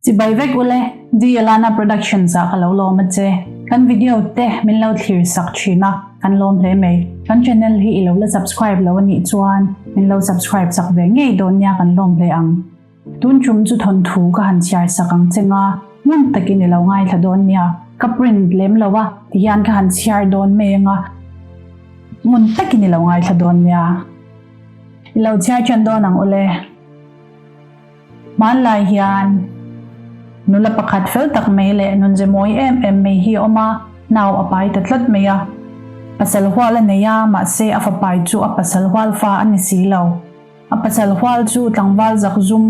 Chibai vek ule, Dialana Productions ah ka lo lawm a che. Kan video te min lo thlir sak thin a, kan lawm hle mai. Kan channel hi i lo la subscribe lo a nih chuan min lo subscribe sak ve ngei dawn nia kan lawm hle ang. Tun tum chu thawnthu ka han chhiar sak ang che nga, ngun takin i lo ngaithla dawn nia. Ka print lem lo a, tihian ka han chhiar dawn mai anga, ngun takin i lo ngaithla dawn nia. I lo chhiar ṭan dawn ang ule. Hmanlai hian nula pakhat fel tak mai leh nunze mawi em em mai hi a awm a, nau a pai ta tlat mai a. Pasal hual a nei a, mahse a fapai chu a pasal hual fa a ni si lo. A pasal hual chu tlangval zakzum,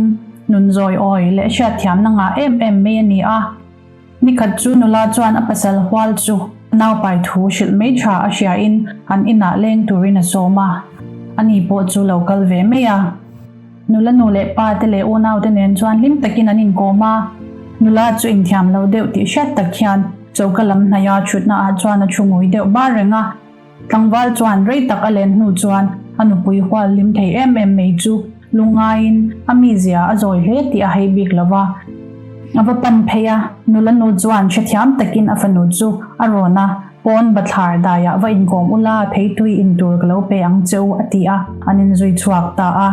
nun zawi awi leh hriatthiamna ngah em em mai a ni a. Nikhat chu nula chuan a pasal hual chu naupai thu hrilh mai tha a hriain an inah leng turin a sawm a, ani pawh chu lo kal ve mai a. Nula nu leh pa te leh unau te nen chuan hlim takin an inkawm a, nula chu inthiam lo deuh tih hriat tak hian choka lam hnaia thutna ah chuan a thu ngui deuh bar reng a. Tlangval chuan rei tak a len hnu chuan a nupui hual hlim thei em em mai chu lungngaiin a mizia a zawi hle tih a hei bik lo va. A va pan phei a, nula nu chuan hrethiam takin a fanu chu a rawn a, Pawn bathlar daiah va inkawm ula, theitui in tur ka lo pe ang che u a ti a, an inzui chhuak ta a.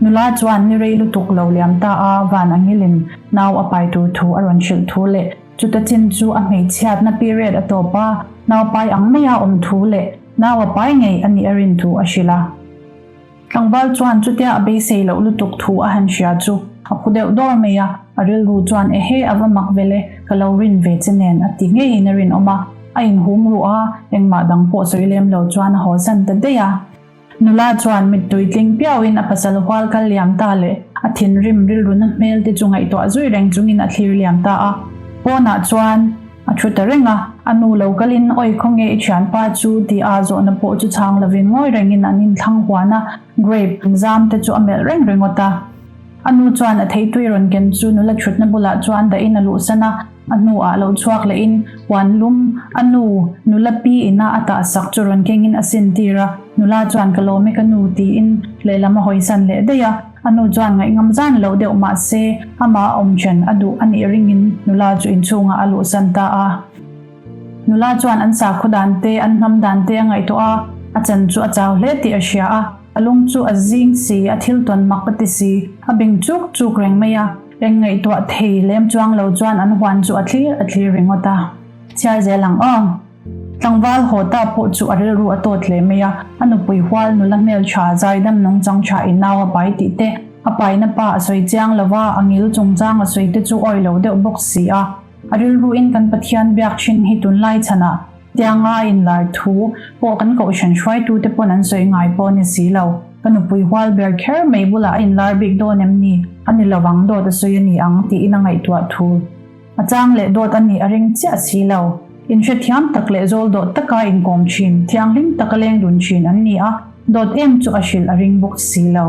Nula chuan ni rei lutuk lo liam ta a, van angilin nau a pai tur thu a rawn hrilh thu leh chuta chin chu a hmeichhiatna period a tawp a, nau pai ang maia awm thu leh nau a pai ngei a nih a rin thu a hrilh a. Tlangval chuan chutia a beisei loh lutuk thu a han hria chu a phu deuh dawr mai a, a rilru chuan ehe a va mak vele, ka lo rin ve che nen a ti ngeiin a rinawm a, a inhum ruh a, engmah dang pawh sawi lem lo chuan a haw zan ta daih a. Nula chuan mittui tling piauin a pasal hual kal liam ta leh a thinrim rilruna hmel te chu ngaihtuah zui reng chungin a thlir liam ta a, pawnah chuan A thu ta reng a, a nu lo kalin awi khawnge i thianpa chu ti a zawhna pawh chu chhang lovin ngawi rengin an inthlang huan a, grape zam te chu a melh reng ringawt a. A nu chuan a theitui rawn ken chu nula thutna bulah chuan dahin a luhsan a, a hnuah lo chhuak lehin huan lum a nu nula pi ina a tah sak chu rawn kengin a sin tir a, nula chuan ka lawm e ka nu tiin lehlam a hawisan leh daih a. A nu chuan ngaihngam zan loh deuh mah se, amah a awm chen a duh a nih ringin nula chu inchhungah a luhsan ta a. Nula chuan an sakhaw dan te, an hnam dan te a ngaihtuah a, a chan chu a chau hle tih a hria a. A lung chu a zing si, a thil tawn mak a ti si, a bing chuk chuk reng mai a. Eng ngaihtuah thei lem chuang lo chuan an huan chu a thlir a thlir ringawt a. Chhiar zel ang aw. Tlangval haw ta pawh chu a rilru a tawt hle mai a, a nupui hual nula hmeltha zaidam nungchang tha in nau a pai tih te, a paina pa a sawi chiang lo va, a ngil chungchang a sawi te chu awi lo deuh bawk si a. A rilru in kan Pathian biak thin hi tunlai chhanah tianga inlar thu pawh kan kohhran hruaitu te pawn an sawi ngai pawh a ni si lo. Ka nupui hual ber kher mai bulah a inlar bik dawn em ni? A ni lovang dawt a sawi a ni ang tiin a ngaihtuah thul. A chang leh dawt a nih a ring chiah si lo. Inhrethiam tak leh zawl dawt taka inkawm thin, thianghlim taka leng dun thin an ni a, dawt em chu a hrilh a ring bawk si lo.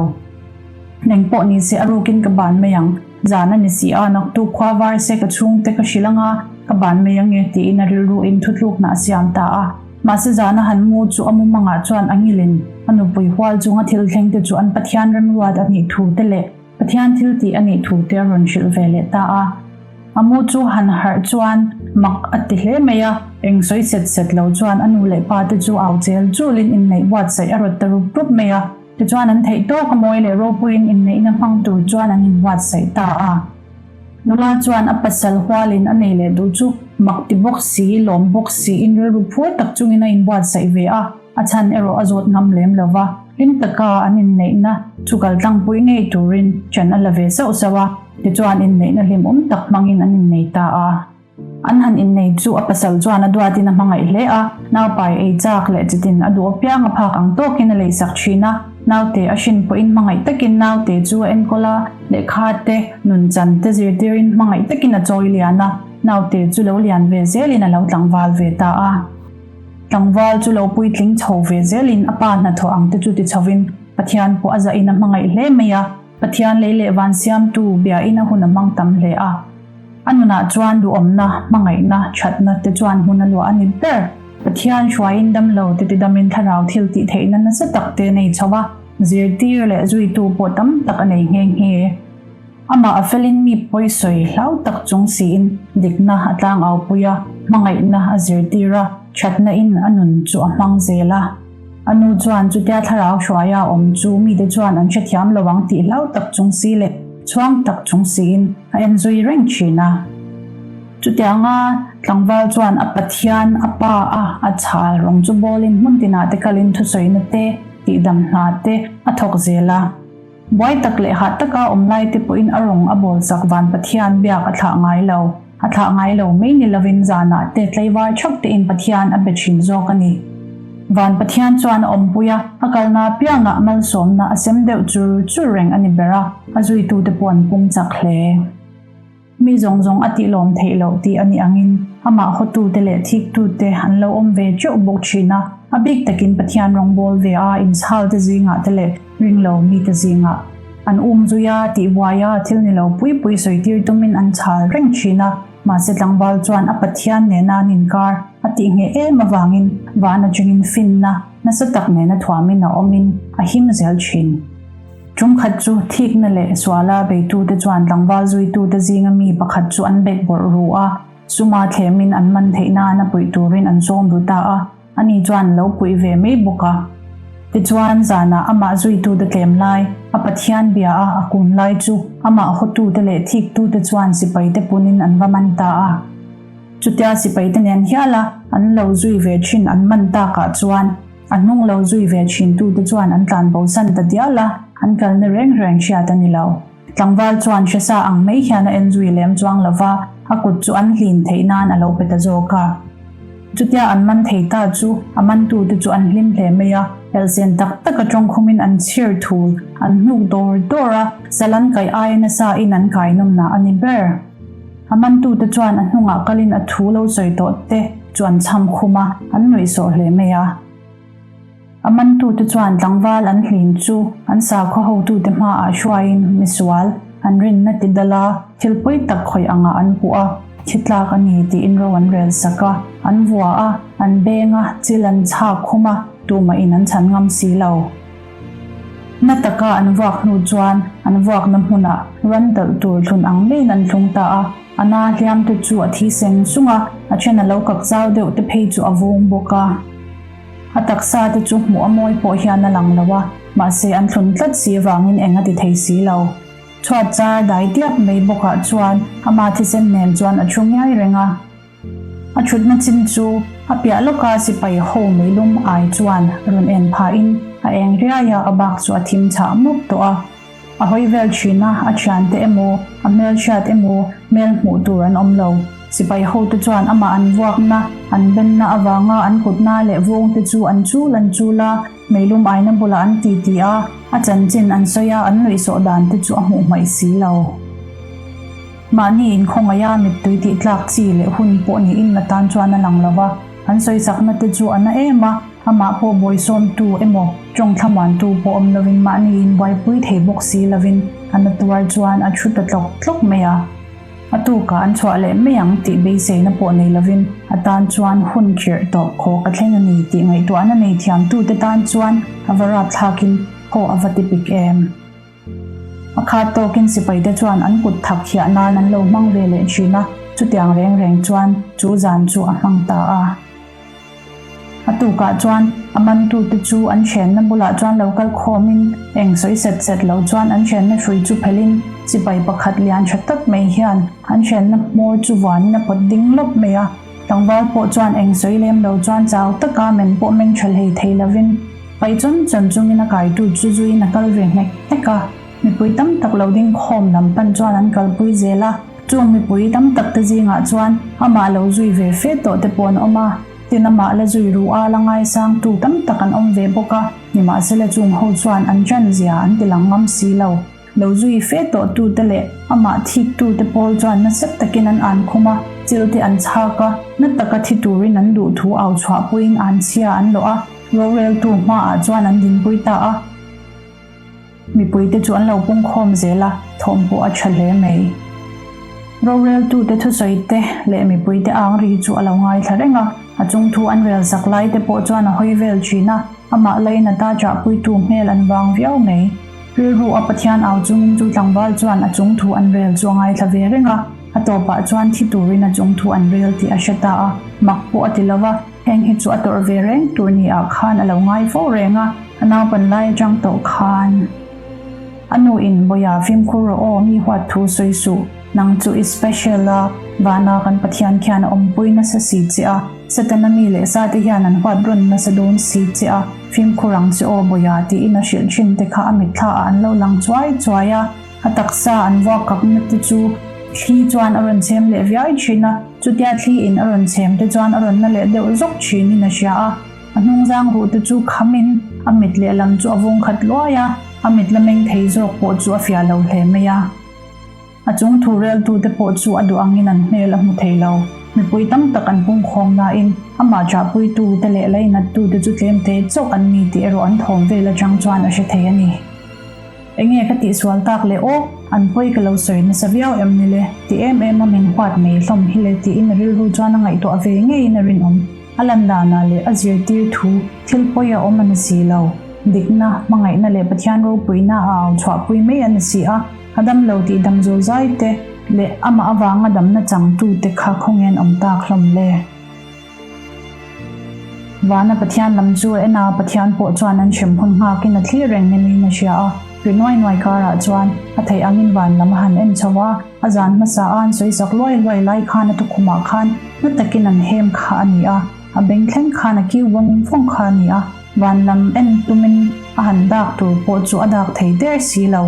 Eng pawh ni se a rukin ka ban mai ang, zan a ni si a, naktuk khua var se ka chhungte ka hrilh anga ka ban mai ange tiin a rilruin thutlukna a siam ta a. Mahse zan a han mu chu a mumangah chuan a ngilin a nupui hual chunga thil thlengte chu an Pathian remruat a nih thu te leh Pathian thil tih a nih thu te a rawn hrilh ve leh ta a. A mu chu han harh chuan mak a ti hle mai a, eng sawi set set lo chuan a nu leh pa te chu au chel chulin inneih buatsaih a rawt ta rup rup mai a. Tichuan an theih tawk a mawi leh ropuiin inneihna hmang tur chuan an inbuatsaih ta a. Nula chuan a pasal hualin a nei leh duh chu mak ti bawk si, lawm bawk si in rilru phur tak chungin a inbuatsaih ve a. A chhan erawh a zawt ngam lem lo va, hlim taka an inneihna chu kal tlangpui ngei turin ṭan a la ve sauh sauh a, tichuan inneihna hlimawm tak hmangin an innei ta a. An han innei chu a pasal chuan a duatin a hmangaih hle a, naupai ei chak leh chitin a duh apiang a phak ang tawkin a leisak thin a, naute a hrin pawhin hmangaih takin naute chu a enkawl a, lehkha te, nunchan te zirtirin hmangaih takin a chawi lian a, naute chu lo lian ve zelin a lo tlangval ve ta a. Tlangval chu lo puitling chho ve zelin a pa hnathawh ang te chu ti chhovin Pathian pawh a zahin a hmangaih hle mai a, Pathian lei leh van siamtu biain a hun a hmang tam hle a. A nunah chuan duhawmna, hmangaihna, thatna te chuan hmun a luah a ni ber. Pathian hruaiin damlo te tidamin thlarau thil tih theihna nasa tak te a nei chho a, zirtir leh zuitu pawh tam tak a nei nghe nghe. Amah a felin mi pawi sawi hlau tak chung siin dikna a tlangaupui a, hmangaihna a zirtir a, thatna in a nun chu a hmang zel a. A nu chuan chutia thlarau hruaia awm chu mite chuan an hrethiam lo ang tih hlau tak chung si leh chhuang tak chung siin a en zui reng thin a. Chutianga tlangval chuan a Pathian, a Pa a a chhal rawng chu bawlin hmun tinah te kalin thusawina te, tihdam hna te a thawk zel a. Buai tak leh hah taka awm lai te pawhin a rawng a bawl chak van Pathian biak a thlah ngai lo. A thlah ngai lo mai ni lovin zanah te tlaivar theuh tein Pathian a be thin zawk a ni. Van Pathian chuan a awmpui a, a kalna apiangah malsawmna a sem deuh chur chur reng a ni ber a, a zuitute pawh an pung chak hle. Mi zawng zawng a tihlawm theih loh tih a nih angin amah hawtute leh thiktute an lo awm ve teuh bawk thin a, a bik takin Pathian rawngbawl ve a inchhalte zingah te leh ringlo mite zingah an um zui a, tihbuai a, thil ni lo pui pui sawitir tumin an chhal reng thin a, mahse tlangval chuan a Pathian nena an inkar a tihngheh em avangin van atangin finna nasa tak nena thuamin a awmin a him zel thin. Ṭumkhat chu thikna leh suala beitute chuan tlangval zuitute zinga mi pakhat chu an bek bawrh ru a, suma thlemin an man theih nan a puih turin an sawm ru ta a, ani chuan lo puih ve mai bawk a. Tichuan, zanah amah zuitute tlem lai, a Pathian bia a a kun lai chu amah hawtute leh thiktute chuan sipaite punin an va man ta a. Chutia sipaite nen hiala an lo zui ve ṭhin an man takah chuan, A hnung lo zui ve thintute chuan an tlan bosan ta dial a, an kalna reng reng hriat a ni lo. Tlangval chuan hresa ang mai hian a en zui lem chuang lo va, a kut chu an hlin theih nan a lo pe ta zawk a. Chutia an man thei ta chu a mantute chu an hlim hle mai a, elhsen tak taka tawngkhumin an chhir thul, an hnuk dawr dawr a, sal an kaih aia nasa in an kai nawmna a ni ber. A mantute chuan a hnungah kalin a thu lo sawi tawh te chu an chham khum a, an nuihsawh hle mai a. A mantute chuan tlangval an hlin chu an sakhaw hotute hmaah hruaiin misual an rinna ti dal a, thil pawi tak khawih angah an puh a, thi tlak a ni tiin ro an rel sak a, an vua a, an beng a, chil an chhak khum a, tumahin an chhan ngam si lo. Na taka an vuak hnu chuan an vuakna hmunah ran talh tur thlun ang maiin an thlung ta a, a na hliam te chu a thi seng sung a, a then a lo kak zau deuh te phei chu a vung bawk a. A taksa te chu hmuh a mawi pawh hian a lang lo a, mahse an thlun tlat si vangin eng a ti thei si lo. Chhuat char dai diak mai bawkah chuan ama thisen nen chuan a thu ngiai reng a. A thutna chin chu a piah lawka sipai ho meilum ai chuan rawn en phahin a eng riai a, a bak chu a thim chhah mup tawh a. A hawi vel thin a, a thiante emaw, a hmelhriat emaw hmel hmuh tur an awm lo. Sipai hote chuan amah an vuakna, an benna avanga an kutna leh vawngte chu an chul an chul a, meilum aina bulah an titi a, a chanchin an sawi a, an nuihsawh dan te chu a hmuh hmaih si lo. Mahni inkhawngaiha mittui tih tlak chi leh hun pawh niin a tan chuan a lang lo va, an sawisakna te chu a na em a, amah pawh bawisawmtu emaw tawng thlamuantu pawh awm lovin mahni inbuaipui thei bawk si lovin a na tuar chuan a thu ta tlawk tlawk mai a. A tukah an chhuah leh mai ang tih beiseina pawh nei lovin a tan chuan hun khirh tawp khawk a thleng a ni tih ngaihtuahna nei thiamtute tan chuan a va rapthlakin haw a va ti pik em. A khat tawkin sipaite chuan an kut thak thiah nan an lo hmang ve leh thin a, chutiang reng reng chuan chu zan chu a hmang ta a. A tukah chuan a mantute chu an ṭhenna bulah chuan lo kal khawmin eng sawi set set lo chuan an ṭhenna hrui chu phelhin sipai pakhat lian ṭha tak mai hian an ṭhenna hmawr chu vuanin a pawt ding lawp mai a. Tlangval pawh chuan eng sawi lem lo chuan chau taka men pawh meng ṭha hlei thei lovin Pai chawn chawn chungin a kaitu chu zuiin a kal ve hnek hnek a, mipui tam tak lo ding khawm lam pan chuan an kalpui zel a, chung mipui tam tak te zingah chuan amah lo zui ve fe tawh te pawh an awm a, tin amah la zui ruh a la ngaisangtu tam tak an awm ve bawk a, nimahsela chung ho chuan an ṭan zia an ti lang ngam si lo. Lo zui fe tawhtute leh amah thiktute pawl chuan nasa takin an an khum a, chilte an chhak a, na taka thi turin an duh thu au chhuahpuiin an chhia an lawh a, roreltu hmaah chuan an dinpui ta a. Mipuite chu an lo pungkhawm zel a, thawm pawh a tha hle mai. Roreltute thusawite leh mipuite ang ri chu a lo ngaithla reng a, a chungthu an rel sak laite pawh chuan a hawi vel thin a, amah lainata chahpuitu hmel an vang viau mai. Rilru a Pathian au chungin chu tlangval chuan a chung thu an rel chu a ngaithla ve reng a, a tawpah chuan thi turin a chung thu an rel tih a hre ta a, mak pawh a ti lo va, heng hi chu a tawrh ve reng tur ni ah khan a lo ngai fo reng a, a naupan lai atang tawh khan. A nu in Bawia fimkhur rawh aw mi huat thu sawi suh, nang chu i special a, vana kan Pathian khian a awmpui nasa si che a, Setana mi leh sa te hian an huat rawn nasa dawn si che a, fimkhur ang che aw Bawia tiin a hrilh thin te kha a mitthla ah an lo lang chuai chuai a, a taksa an vuak kakna te chu thli chuan a rawn chhem leh viai thin a, chutia thli in a rawn chhem te chuan a rawn na leh deuh zawk thin in a hria a. A hnungzang ruh te chu khamin a mit lehlam chu a vung khat luai a, a mit la meng thei zawk pawh chu a fiah lo hle mai a. A chung thu reltute pawh chu a duh angin an hmel a hmu thei lo. Mipui tam tak an pungkhawm nain amah ṭahpuitute leh lainattute chu tlemte chauh an ni tih erawh an thawm vel aṭang chuan a hre thei a ni. Enge ka tihsual tak le aw, an pawi ka lo sawi nasa viau em ni le? Ti em em a min huat mai hlawm hi le tiin a rilru chuan a ngaihtuah ve ngeiin a rinawm. A lan danah leh a zirtir thu thil pawi a awm a ni si lo. Dikna, hmangaihna leh Pathian ropuina a au chhuahpui mai a ni si a, a damlo tih dam zawl zai te leh amah avanga damna changtu te kha khawngen awm tak hlawm le? Vana Pathian lam chu a en a, Pathian pawh chuan an hrem hun nghakin a thlir reng nimin a hria a. Ri nuai nuai karah chuan a theih angin van lam a han en chho a, a zan hmasa a an sawi sak luai luai lai khan a tukhumah khan na takin an hem kha a ni a, a beng thleng khan a kiu vawng vawng kha a ni a, van lam en tumin a han dak tur pawh chu a dak thei der si lo.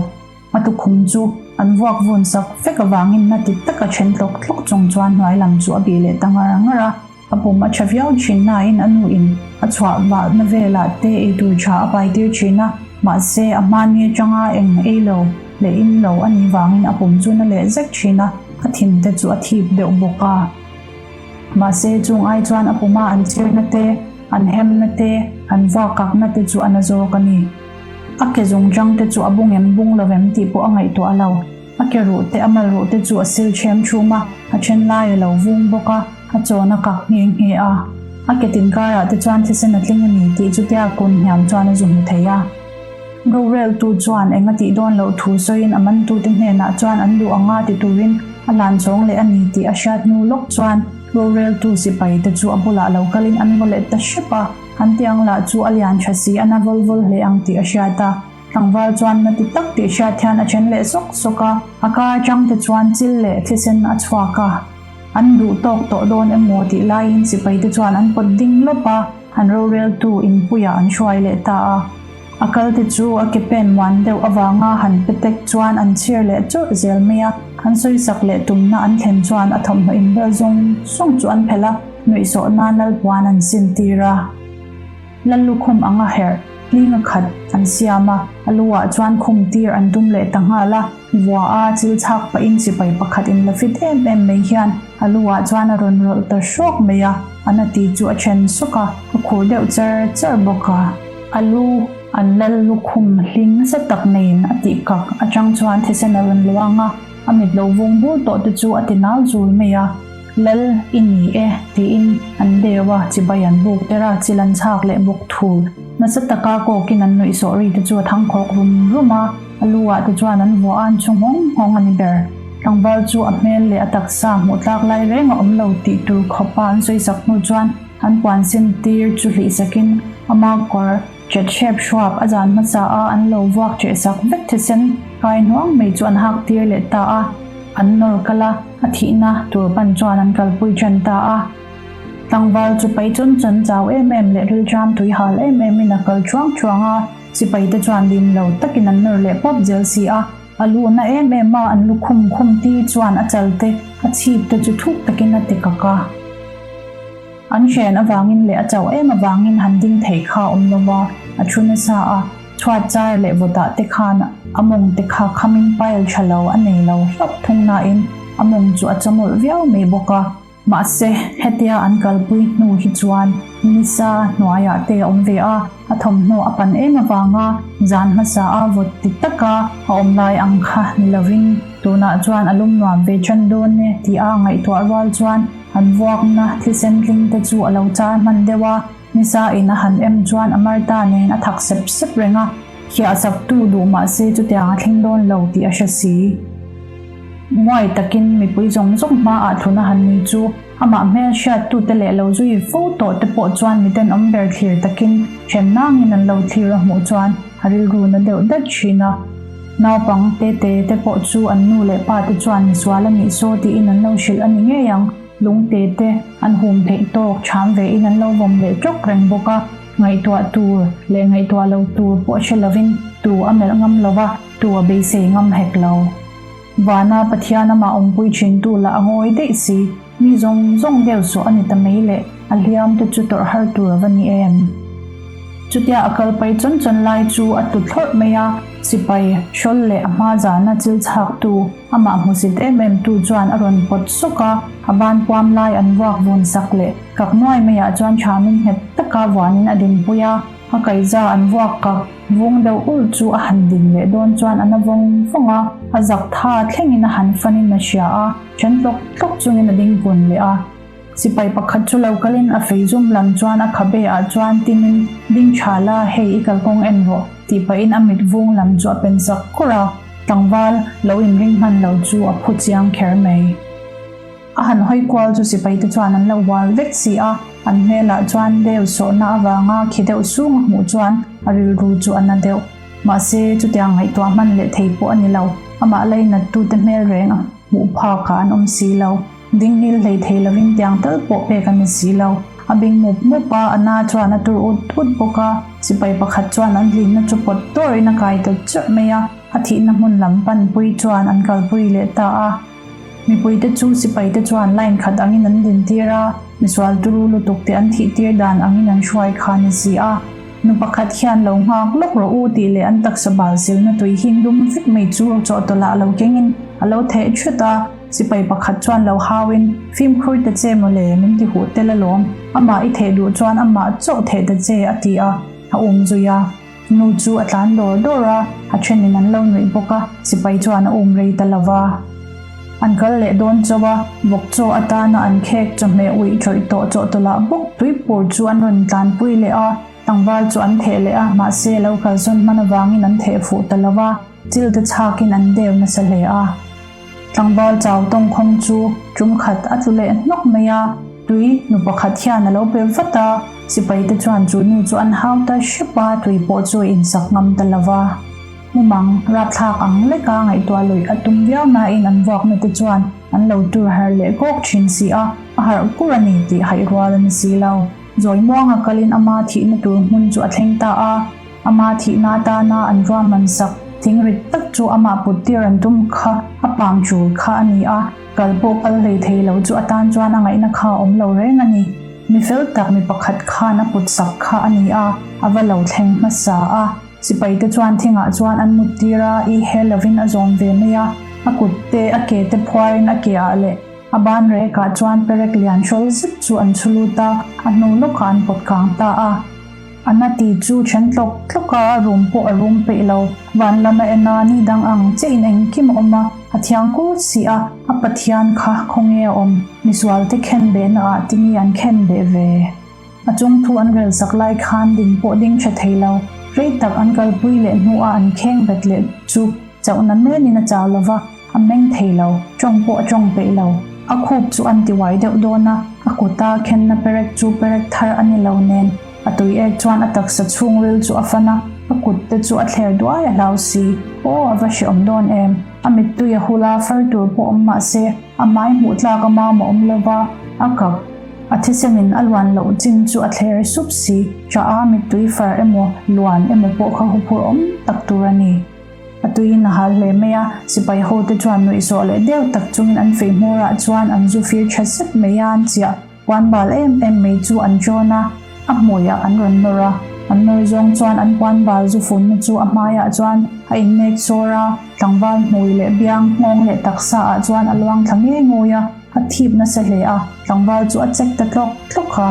A tukhum chu an vuak vun sak vek avangin na ti taka then tlawk tlawk chung chuan hnuai lam chu a bih leh ta ngar ngar a. A pum a tha viau thin nain a nu in a chhuah vahna velah te ei tur tha a pai tir thin a, mahse a hmani atanga eng ei lo leh in lo a nih vangin a pum chu na leh zek thin a, a thin te chu a thip deuh bawk a. Mahse chung ai chuan a puma an chirna te, an hemna te, an vuak kakna te chu a na zawk a ni. A ke zung chang te chu a bung em bung lo em tih pawh a ngaihtuah lo. A ke ruh te a mal ruh te chu a sil ṭhem ṭhum a, a ṭhen lai a lo vung bawk a, a chawn a kak nghe nghe a. A ke tin karah te chuan thisen a tling a ni tih chutia a kun hniam chuan a zu hmu thei a. Roreltu chuan eng a tih dawn loh thu sawiin a mantute hnenah chuan an duh anga ti turin a hlan chawng leh a ni tih a hriat hnu lawk chuan roreltu sipai te chu a bulah lo kalin an vaw leh ta hrep a, an tiang lah chu a lian tha si a na vawl vawl hle ang tih a hriat a. Tlangval chuan na ti tak tih hriat hian a then leh sawk sawk a, a kar atang te chuan chil leh thisen a chhuak a. An duh tawk tawh dawn emaw tih laiin sipai te chuan an pawt ding lawp a, an roreltu inpuiah an hruai leh ta a. A kal te chu a ke pen muan deuh avanga han pe tek chuan an chhir leh chawrh zel mai a, an sawisak leh tumna an thlen chuan a thawmhnaw inbel zawng zawng chu an phelh a, nuihsawh nan lalpuan an sin tir a. Lallukhum anga herh hlinga khat an siam a, a lu-ah chuan khum tir an tum leh ta nghal a, vua a chil chhak pahin sipai pakhat in la fit em em mai hian a lu-ah chuan a rawn rawlh ta hrawk mai a, a na ti chu a then sawk a, a khur deuh char char bawk a. A lu an Lallukhum hling nasa tak neiin a tih kak atang chuan thisen a rawn luang a, a mit lo vung bur tawh te chu a ti nau zul mai a. Lal i ni e, tiin an deu a, chibai an buk der a, chil an chhak leh bawk thul. Nasa taka kawkin an nuih sawh ri te chu a thangkhawk rum rum a, a lu ah te chuan an vuah a, an chhu nghawng nghawng a ni ber. Tlangval chu a hmel leh a taksa hmuh tlak lai reng a awm lo tih tur khawpa an sawi sak hnu chuan an puan sin tir chu hlih sakin ama kawr chet hrep hruap a zan hmasa a an lo vuak cheh sak vek thisen kai hnuang mai chu an hak tir leh ta a. An nawr kal a, a thihna tur pan chuan an kalpui ṭan ta a. Tlangval chu pai chawn chawn chau em em leh rilṭam tui hal em emin a kal ṭhuang ṭhuang a, sipaite chuan lim lo takin an nawr leh pawp zel si a. A lu na em em a, an lu khum khum tir chuan a chal te, a chhip te chu thuk takin a ti kak a. An hren avangin leh a chauh em avangin han ding thei kha a awm lo va, a thu nasa a. Chhuat char leh vawtah te khan a mawng te kha khamin pile tha lo a nei lo hlauh thung nain a mawng chu a chawmawlh viau mai bawk a. Mahse, hetia an kalpui hnu hi chuan nisa hnuaiah te a awm ve a, a thawmhnaw a pan em avanga zan hmasa a vawt ti taka a awm lai ang kha ni lovin tunah chuan a lum nuam ve tan dawn e tih a ngaihtuah rual chuan an vuakna thisen tling te chu a lo char hman deuh a. Nisa in a han em chuan a Martha nen a thak sep sep reng a. Khiah saktu duh mah se chutiang a thleng dawn lo tih a hre si. Nguai takin mipui zawng zawng hmaah thluna han ni chu amah hmel hriattute leh lo zui fo tawh te pawh chuan miten awm ber thlir takin then nangin an lo thlir a hmuh chuan a rilru na deuh dat thin a. Naupang te te te pawh chu an nu leh pa te chuan misual a nih saw tiin an lo hrilh a ni ngei ang. Lungte te an hum theih tawk cham ve in an lo vawm leh tawk reng bawk a, ngaihtuah tur leh ngaihtuah lo tur pawh hre lovin tu a melh ngam lo va, tu a beisei ngam hek lo. Vana Pathian amah awmpui thintu lah a ngawi daih si, mi zawng zawng deuh sawh a ni ta mai le, a hliam te chu tawrh har tur a va ni em? Chutia a kal pai chawn chawn lai chu a tlu thlawrh mai a, sipai hrawl leh a hma zana chil chhaktu, Amah hmusit em em tu chuan a rawn pawt sawk a, a ban puam lai an vuak vun sak leh kak nuai maiah chuan thamin nghet taka vuanin a dinpui a, a kaihza an vuak kak vung deuh ulh chu a han din leh dawn chuan a na vawng vawng a, a zak tha thlengin a han fanin a hria a, then tlawk tlawk chungin a ding kun leh a. Sipai pakhat chu lo kalin a fei zum lam chuan a khabe ah chuan tinin ding tha la hei i kalkawng en rawh tih pahin a mit vung lam chu a pen zak kur a, tlangval lo inring hman lo chu a phu chiang kher mai. A han hawi kual chu sipai te chuan an lo hual vek si a, an hmelah chuan deu sawhna avanga khi deuh sung a hmuh chuan a rilru chu a na deuh. Mahse chutiang ngaihtuah hman leh thei pawh a ni lo, amah lainattute hmel reng a hmuh phakah an awm si lo. Ding ngil hlei thei lovin tiang tal pawh pek a ni si lo. A bing mup mup a, a na chuan a tur ut ut bawk a. Sipai pakhat chuan an hlimna chu pawt dawrin a kai ta chiah mai a, a thihna hmun lam panpui chuan an kalpui leh ta a. Mipuite chu sipaite chuan line khat angin an dintir a, misual turu lutuk te an thihtir dan angin an hruai kha a ni si a. Nu pakhat hian lo nghak lawk rawh u tih leh an taksa bal silna tui hing dum vek mai chu chawhtawlh ah lo kengin a lo theh thut a. Sipai pakhat chuan lo hauin, Fimkhur ta che mawle, min ti huh tel alawm. Amah i theh duh chuan amah chauh theh ta che, a ti a, a um zui a. Nu chu a tlan dawr dawr a, a thenin an lo nuih bawk a, sipai chuan a um rei ta lo va. An kal leh dawn chauh a, vawk chaw atana an khek chawhmeh uih ṭawih tawh chawhtawlh bawk tuipur chu an rawn tlanpui leh a, tlangval chu an theh leh a, mahse lo kalsawn hman avangin an theh fuh ta lo va, chil te chhakin an deu nasa hle a. Tlangval chau tawngkhawng chu tum khat a tlu leh hnawk mai a, tui nu pakhat hian a lo pe vat a, sipai te chuan chu nu chu an hau ta hrep a, tui pawh chu a insak ngam ta lo va. Mumang rapthlak ang leka ngaihtuah luih a tum viau nain an vuakna te chuan an lo tur harh leh kawk thin si a, a harh kur a ni tih haih rual a ni si lo. Zawi muanga kalin ama thihna tur hmun chu a thleng ta a. Ama thihna atana an ruahman sak thing rit tak chu amah put tir an tum kha a pang chul kha a ni a, kal pawh kal hlei thei lo chu atan chuan a ngaihna kha a awm lo reng a ni. Mi fel tak mi pakhat khan a put sak kha a ni a, a va lo thleng hmasa a. Sipaite chuan thingah chuan an mut tir a, i he lovin a zawm ve mai a, a kut te, a ke te phuarin a ke ah leh a ban rekah chuan perek lian hrawl zet chu an chhu lut a, a hnu lawkah an pawt kang ta a. A na ti chu then tlawk tlawk a, a rum pawh a rum peih lo. Van lam a en a, ni dang ang che in engkim a awm a, a thiang kur si a, a Pathian kha khawnge a awm? Misual te khen behna ah tinge an khen beh ve? A chung thu an rel sak lai khan ding pawh ding tha thei lo. Rei tak an kalpui leh hnu a an kheng bet leh chu chauhna men in a chau lo va, A meng thei lo, tawng pawh a tawng peih lo. A khup chu an tiuai deuh dawn a, a kuta khenna perek chu perek thar a ni lo nen, a tui ek chuan a taksa chhungril chu a fan a, a kut te chu a thler duai a hlau si. Aw, a va hreawm dawn em! A mittui a hul a, far tur pawh awm mah se, a hmai hmuh tlak a mam a awm lo va, a kap a thisenin a luan loh chin chu a thler sup si. Ṭah a mittui far emaw, luan emaw pawh kha huphurh awm tak tur a ni. A tuiin a hal hle mai a, sipai hote chuan nuihsawh leh deuh tak chungin an fei hmawrah chuan an zu fir tha zet mai a, an chiah puan bal em em mai chu an ṭawn a, a hmuiah an rawn nawr a, an nawr zawng chuan an puan bal zu funna chu a hmaiah chuan a innek sawr a, tlangval hmui leh biang nghawng leh taksa ah chuan a luang thla ngei ngawi a, a thip nasa hle a, tlangval chu a chek ta tlawk tlawk a.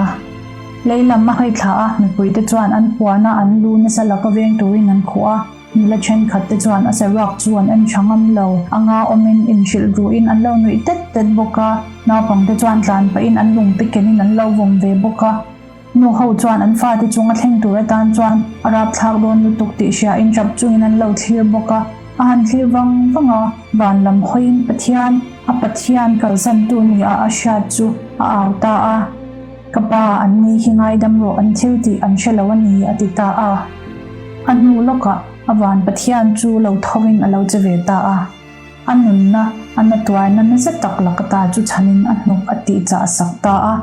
Lei lam a hawi thla a, mipuite chuan an puana an lu nasa laka veng turin an khuh a. Nula thenkhat te chuan a saruak chu an en tha ngam lo. Anga awmin inhrilh ruhin an lo nuih tet tet bawk a, naupangte chuan tlan pahin an lungte kenin an lo vawm ve bawk a. Nu ho chuan an fate chung a thleng tur atan chuan a rapthlak dawn lutuk tih hriain ṭap chungin an lo thlir bawk a. A han thlir vang vang a, van lam hawiin Pathian, a Pathian kalsantu nia a hriat chu a au ta a. Ka pa, an ni hi ngaidam rawh, an thil tih an hre lo a ni, a ti ta a. A hnu lawkah a van Pathian chu lo thovin a lo che ve ta a. A nunna, a na tuarna nasa tak laka ta chu chhanin a hnuk a tih chah sak ta a.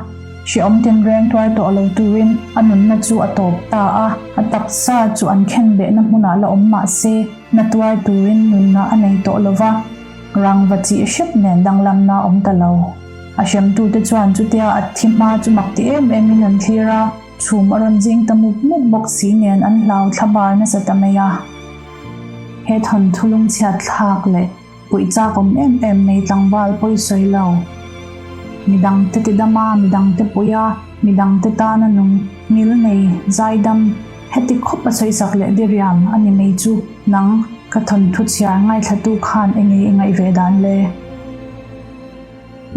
Hrehawm tinreng tuar tawh lo turin a nunna chu a tawp ta a. A taksa chu an khenbehna hmunah la awm mah se, na tuar turin nunna a nei tawh lo va, rangva chih hrep nen danglamna a awm ta lo. A hremtute chuan chutia a thi hma chu mak ti em emin an thlir a, chhum a rawn zing ta mup mup bawk si nen an hlau thla bar nasa ta mai a. He thawnthu lungchhiat thlak leh puih chak awm em em mai tlangval pawi sawi lo. Midangte ti dam a, midangte puih a, midangte tana nung, ngil nei, zaidam, heti khawp a sawisak leh diriam a ni mai chu nang ka thawnthu chhiar ngaithlatu khan enge i ngaih ve dan le?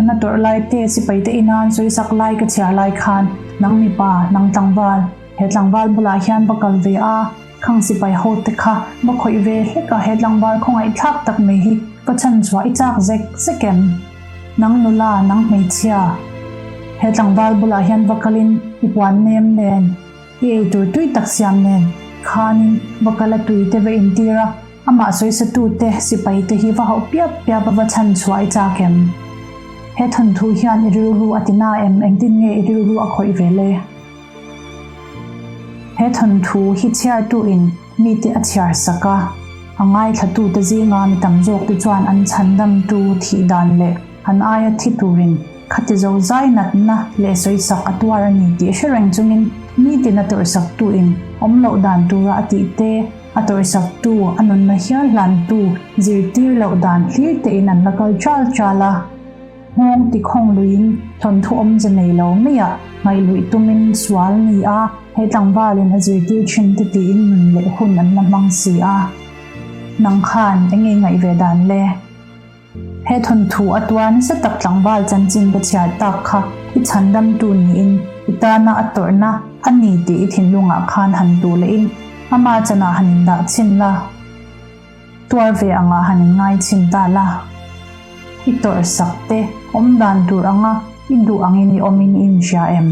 Na tawrh lai te sipai te ina an sawisak lai ka chhiar lai khan nang mipa, nang tlangval, he tlangval bulah hian va kal ve a, Khang sipai ho te kha va khawih ve hlek a, he tlangval khawngaihthlak tak mai hi va chhan chhuah i chak zek zek em? Nang nula, nang hmeichhia, he tlangval bulah hian va kalin i puan nem nen, i eitur tui tak siam nen khanin va kal a tui te va intir a, amah sawisatu te sipai te hi va hauh piap piap a va chhan chhuah i chak em? He thawnthu hian i rilru a ti na em? Engtin nge i rilru a khawih ve le? He thawnthu hi chhiartuin mite a chhiar sak a, a ngaithlatute zinga mi tam zawkte chuan an chhandamtu thih dan leh an aia thi turin khati zo zai natna leh sawisak a tuar a ni tih hre reng chungin nitin a tawrhsaktuin awm loh dan tura a tih te, a tawrhsaktu a nunna hial hlantu zirtir loh dan hlir tein an la kal chal chal a. Nghawng ti khawng luiin thawnthu awmze nei lo maiah ngaihluih tumin sual ni a, he tlangvalin a zirtir thin te tiin nun leh hun an la hmang si a. Nang khan eng nge ngaih ve dan le? He thawnthu a tuar nasa tak tlangval chanchin ka chhiar tak kha i chhandamtu niin i tana a tawrhna a ni tih i thinlungah khan han duh lehin ama chanah han indah chhin la. Tuar ve anga han in ngai chhin ta la. I tawrh sak te awm dan tur anga i duh angin i awmin i inhria em?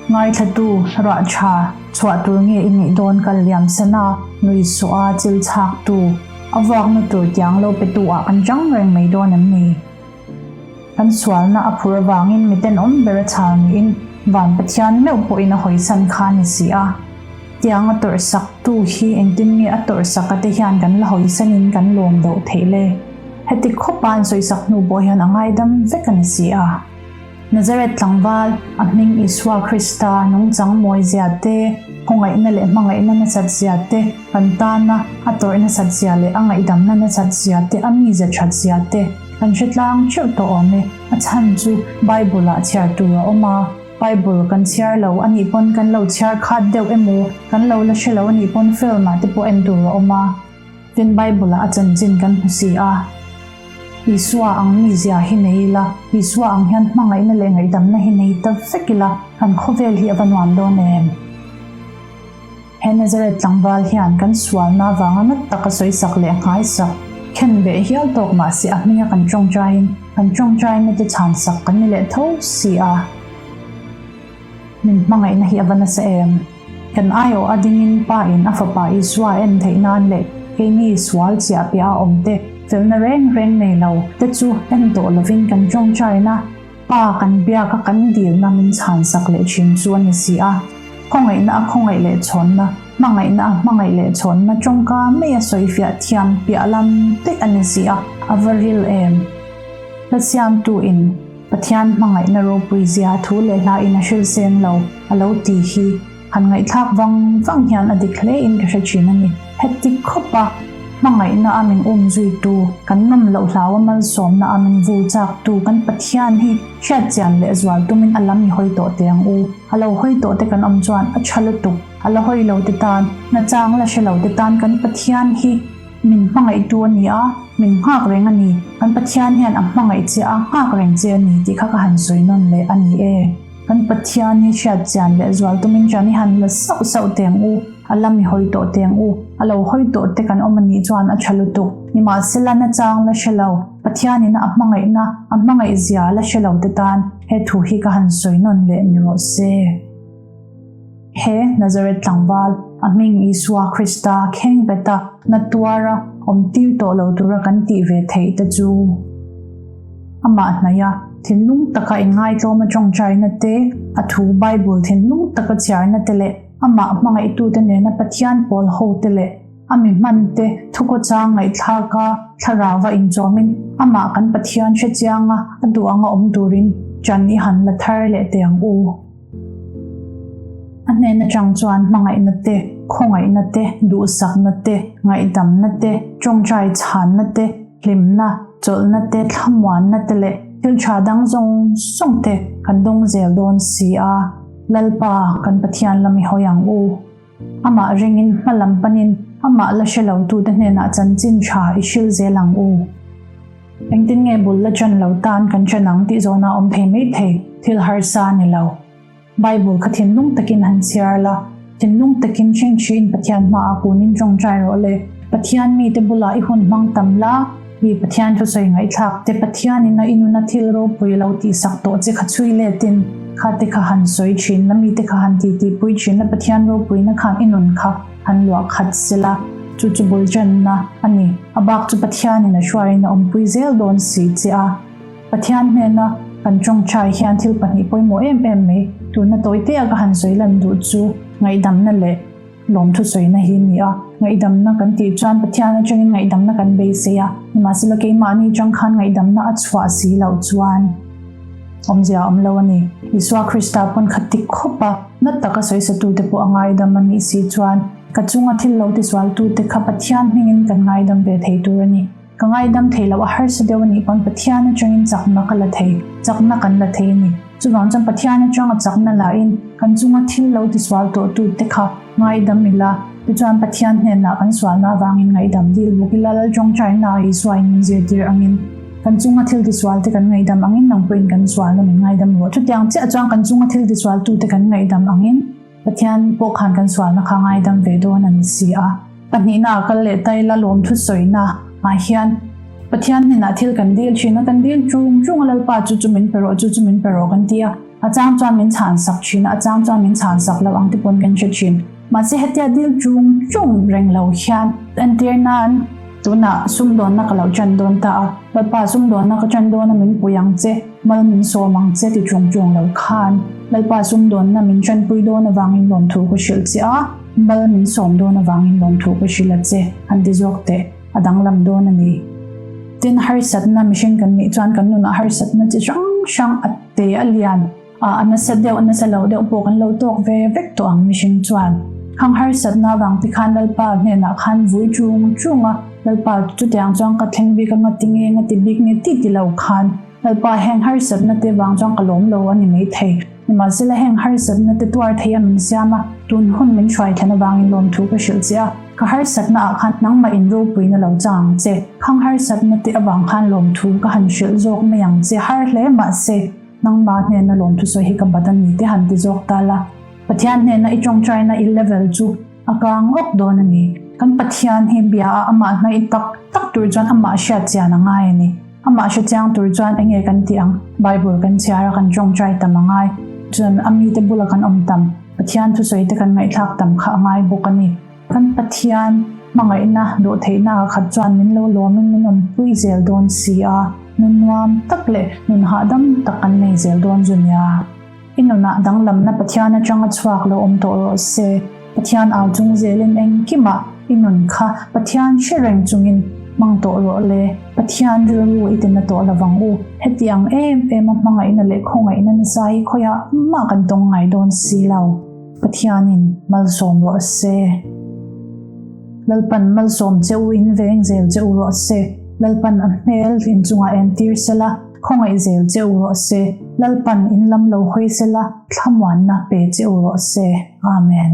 Ngaithlatu rah tha chhuah tur nge i nih dawn kal liam sen a, nui suh a, chil chhak tu, a vuakna tur tiang lo pe tu ah kan chang reng mai dawn em ni? Kan sualna a phur avangin miten awm ber a chhal niin van Pathian meuh pawhin a hawisan kha a ni si a. Tiang a tawrh sak tu hi engtin nge a tawrh sak a te hian kan la hawisanin kan lawm deuh theih le? Heti khawpa an sawisak hnu pawh hian a ngaidam vek a ni si a. Nazareth tlangval, a hming Isua Krista nungchang mawizia te, khawngaihna leh hmangaihna nasat zia te, kan tana a tawrh nasat zia leh a ngaihdamna nasat zia te, a mize that zia te kan hre tlang theuh tawh awm e. A chhan chu Bible-ah chhiar tur a awm a, Bible kan chhiar lo a nih pawn kan lo chhiar khat deuh emaw, kan lo la hre lo a nih pawn film-ah te pawh en tur a awm a. Tin, Bible-ah a chanchin kan hmu si a. Isua ang mizia hi nei ila, Isua ang hian hmangaihna leh ngaihdamna hi nei ta vek ila, kan khawvel hi a va nuam dawn em? He Nazareth tlangval hian kan sualna avanga nat taka sawisak leh nghaisak, khenbeh hial tawk mah se a hminga kan tawngtaiin kan tawngtaina te chhansak kan ni leh tho si a. Min hmangaihna hi a va nasa em? Kan aiawh a dingin Pa in a Fapa Isua en theih nan leh keini sual chiah piah a awm te, felna reng reng nei lo te chu en tawh lovin kan tawngtaina Pa kan biak a kan dilna min chhansak leh thin chu a ni si a. Khawngaihna a khawngaih leh chhawnna, hmangaihna a hmangaih leh chhawnna tawngka mai a sawifiah thiam piah lam daih a ni si a, a va ril em? Hla siamtu in Pathian hmangaihna ropui zia thu leh hla in a hril seng lo a lo ti hi han ngaihthlak vang vang hian a dik hle in ka hre thin a ni. Heti khawp a hmangaihna a min um zui tu, kan nawm loh hlau a malsawmna a min vul chak tu kan Pathian hi hriat chian leh zual tumin a lam i hawi tawh teh ang u. A lo hawi tawh te kan awm chuan a tha lutuk, a la hawi lo te tan, nachang la hre lo te tan kan Pathian hi Min hmangaihtu a ni a, min nghak reng a ni. Kan Pathian hian a hmangaih che a, nghak reng che a ni tih kha ka han sawi nawn leh a ni e. Kan Pathian hi hriat chian leh zual tumin ṭan i han la sauh sauh teh ang u, a lam i hawi tawh teh ang u, a lo hawi tawh te kan awm a nih chuan a ṭha lutuk. Nimahsela nachang la hre lo, Pathianina a hmangaihna, a hmangaih zia la hre lo te tan he thu hi ka han sawi nawn leh ni rawh se. He Nazareth tlangval, a hming Isua Krista kheng veta na tuara awm tir tawh lo tura kan tih ve theih te chu amah hnaia thinlung taka inngaitlawma tawngtaina te, a thu Bible thinlung taka chhiarna te leh amah hmangaihtute nena Pathian pawl hote leh A mi hmante thukhawchang ngaihthlaka thlarauva inchawmin amah kan Pathian hre chianga a duh anga awm turin ṭan i han la thar leh teh ang u. A hnen aṭang chuan hmangaihna te, khawngaihna te, duhsakna te, ngaihdamna te, ṭawngṭai chhanna te, hlimna, chawlhna te, thlamuanna te leh thil ṭha dang zawng zawng te kan dawng zel dawn si a. Lalpa kan Pathian lam i hawi ang u. Amah ringin hma lam panin amah la hre lotute hnenah chanchin tha i hrilh zel ang u. Engtin nge bul la ṭan lo tan kan ṭan ang tih zawhna awm thei mai thei thil harsa a ni lo. Bible kha thinlung takin han chhiar la, thinlung takin ṭhingṭhiin Pathian hmaah kunin ṭawngṭai rawh le. Pathian mite bulah i hun hmang tam la, Mi Pathian thusawi ngaihthlak te Pathianin a inuna thil ropui lo tihsak tawh che kha chhui letin kha te kha han sawi thin la, mite kha han titipui thin la, Pathian ropuina khan i nun kha han luah khat sela, chu chu bul channa a ni. A bak chu Pathianin a hruaiin a awmpui zel dawn si che a. Pathian hnena kan tawngtai hian thil pahnih pawimawh em em mai tuna tawitea ka han sawi lan duh chu ngaihdamna leh Lawmthu sawina hi a ni a, ngaihdamna kan tih chuan Pathian atangin ngaihdamna kan beisei a, nimahsela keimahni atang khan ngaihdamna a chhuah si loh chuan awmzia a awm lo a ni. Isua Krista pawn kha tik khawp a, na taka sawisatute pawh a ngaidam a nih si chuan ka chunga thil lo tisualtute kha Pathian hmingin kan ngaidam ve thei tur a ni. Ka ngaidam thei loh a harsa deuh a nih pawn Pathian atangin chakna ka la thei, chakna kan la thei a ni. Chuvang chuan Pathian atanga chakna lahin kan chunga thil lo tisual tawhtute kha ngaidam ila, tichuan Pathian hnenah kan sualna avangin ngaihdam dil bawk ila, Lal tawngtaina ah Isua in min zirtir angin kan chunga thil tisualte kan ngaihdam angin nang pawhin kan sualna min ngaidam rawh. Chutiang chiah chuan kan chunga thil tisualtute kan ngaihdam angin Pathian pawh khan kan sualna kha ngaidam ve dawn a ni si a. Pahnihna ah kal leh ta ila lawmthu sawina ah hian Pathian hnenah thil kan dil thin a, kan dil chung chung a Lalpa chu chu min pe rawh, chu chu min pe rawh kan ti a, a chang chuan min chhan sak thin a, a chang chuan min chhan sak lo ang te pawn kan hre thin. Mahse hetia dil chung chung reng lo hian entir nan tunah sumdawnna ka lo tan dawn ta a, Lalpa sumdawnna ka tan dawn a min pui ang che, Mal min sawm ang che ti chung chung lo khan Lalpa sumdawnna min tanpui dawn avangin lawmthu ka hrilh che a, mal min sawm dawn avangin lawmthu ka hrilh a che, an ti zawk teh, a danglam dawn a ni. Tin, harsatna mihring kan nih chuan kan nunah harsatna chi hrang hrang a te a lian a, a nasa deuh a nasa lo deuh pawh kan lo tawk ve vek tawh ang mihring chuan. Khang harsatna avang te khan Lalpa hnenah khan vui chung chung a, Lalpa chutiang chuan ka thleng bik a, nga ti nge, nga ti bik nge ti ti lo khan, Lalpa, heng harsatna te vang chuan ka lawm lo a ni maithei. Nimahsela heng harsatna te tuar thei a min siam a, tun hun min hruai thlen avangin lawmthu ka hrilh che a. Ka harsatna ah khan nangmah in ropuina lo chang ang che. Khang harsatna te avang khan lawmthu ka han hrilh zawk mai ang che har hle mahse, nangmah hnena lawmthu sawi hi ka bat a ni te han ti zawk ta la. Pathian hnena i tawngtaina i level chu A kang awk dawn a ni. Kan Pathian hi bia a amah hnaih tak tak tur chuan amah hriat chian a ngai a ni. Amah hre chiang tur chuan eng nge kan tih ang? Bible kan chhiar a, kan tawngtai tam a ngai. Chuan a mite bula kan awm tam, Pathian thusawi te kan ngaihthlak tam kha a ngai bawk a ni. Kan Pathian hmangaihna dawhtheihna ah khat chuan min lo lawmin min awmpui zel dawn si a, nun nuam tak leh nun hahdam tak kan nei zel dawn zu nia. I nunah danglamna Pathian atanga chhuak lo awm tawh rawh se. Pathian au chung zelin engkimah i nun kha Pathian hre reng chungin hmang tawh rawh le. Pathian rilru i tina tawh lovang u. Heti ang em em a hmangaihna leh khawngaihna nasa hi khawiah mah kan tawng ngai dawn si lo. Pathianin malsawm rawh se. Lalpan malsawm che u in veng zel che u rawh se. Lalpan a hmel inchungah entir sela. Khawngaih zel che u rawh se, Lalpan in lam lo hawi sela, thlamuanna pe che u rawh se. Amen.